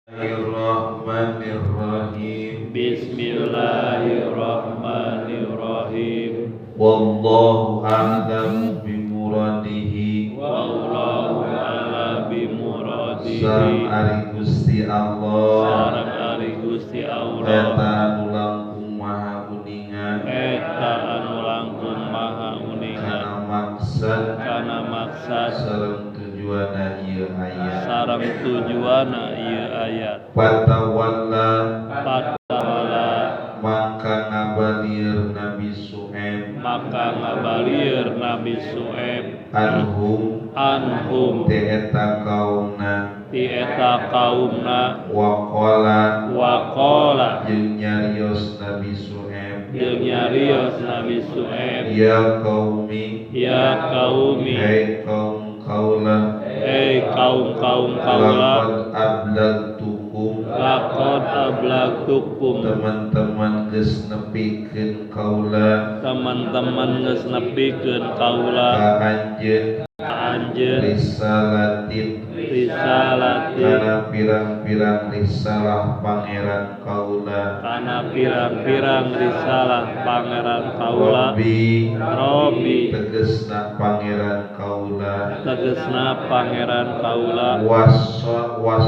Bismillahirrahmanirrahim. Bismillahirrahmanirrahim. Wallahu a'lam bimuradihi. Wallahu a'lam bimuradihi. Sareng ari Gusti Allah. Sareng ari Gusti Allah. Eta anu langkung maha uninga. Eta anu langkung maha uninga. Kana maksad. Kana maksad. Sareng tujuana ieu ayat. Sareng tujuana ieu ayat. Patawalla. Patawalla. Maka ngabalieur Nabi Su'aib. Maka ngabalieur Nabi Su'aib. Anhum. Anhum. Ti eta kaumna. Ti eta kaumna. Waqala. Waqala. Jeung nyarios Nabi Su'aib. Jeung nyarios Nabi Su'aib. Ya kaumi. Ya kaumi. Hei kaum kaula. Hei kaum-kaum kaula. Laqad ablagtukum. Laqad ablagtukum. Teman-teman geus nepikeun kaula. Teman-teman geus nepikeun kaula. Ka anjeun. Ka anjeun. Risalatin. Risalatin. Kana pirang-pirang risalah pangeran kaula. Kana pirang-pirang risalah pangeran kaula. Robbi. Robbi. Tegesna pangeran kaula. Tegesna pangeran kaula. Wasohtu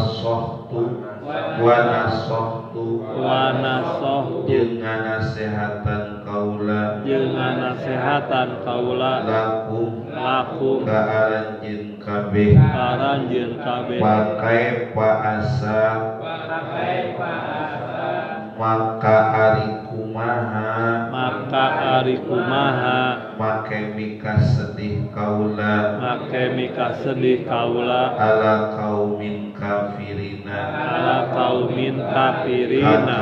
wanasohtu. Wanasohtu. Jeung nganasehatan kaula. Jeung nganasehatan kaula. Lakum. Lakum. Ka aranjeun kabeh. Ka aranjeun kabeh. Pakai paasa. Pakai paasa. Maka ari kumaha. Maka ari kumaha. Make mika sedih kaula. Make mika sedih kaula. Ala kaumin kafirina. Ala kaumin kafirina.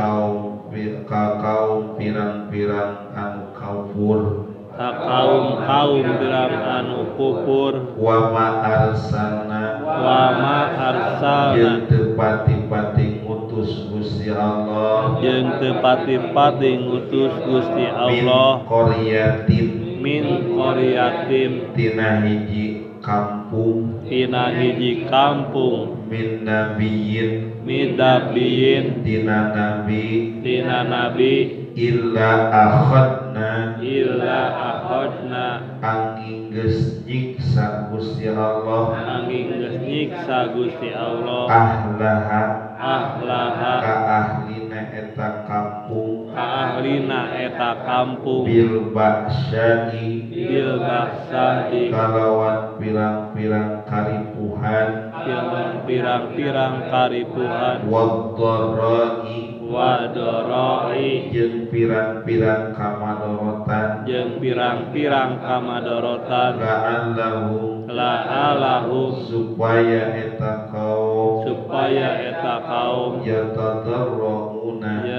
Ka kaum pirang-pirang anu kafur. Ka kaum-kaum pirang anu kufur. Wa ma arsalna. Wa ma arsalna. Jeung teu pati-pati ngutus Gusti Allah. Jeung teu pati-pati ngutus Gusti Allah. Min qaryatin. Min qaryatin. Tina hiji kampung. Tina hiji kampung. Min nabiyyin. Min nabiyyin. Tina nabi. Tina nabi. Illa akhadna. Illa akhadna. Angin geus nyiksa Gusti Allah. Angin geus nyiksa Gusti Allah. Ahlaha. Ahlaha. Ka ahlina eta kampung. Ka ahlina eta kampung. Bil ba'sya'i. Bil ba'sya'i. Kalawan pirang-pirang karipuhan. Pirang-pirang karipuhan. Wadh-dhara'i. Wadh-dhara'i. Jeung pirang-pirang kamadorotan. Jeung pirang-pirang kamadorotan. La'allahum. La'allahum. Supaya eta kaum. Supaya eta kaum. Yatadarrauna.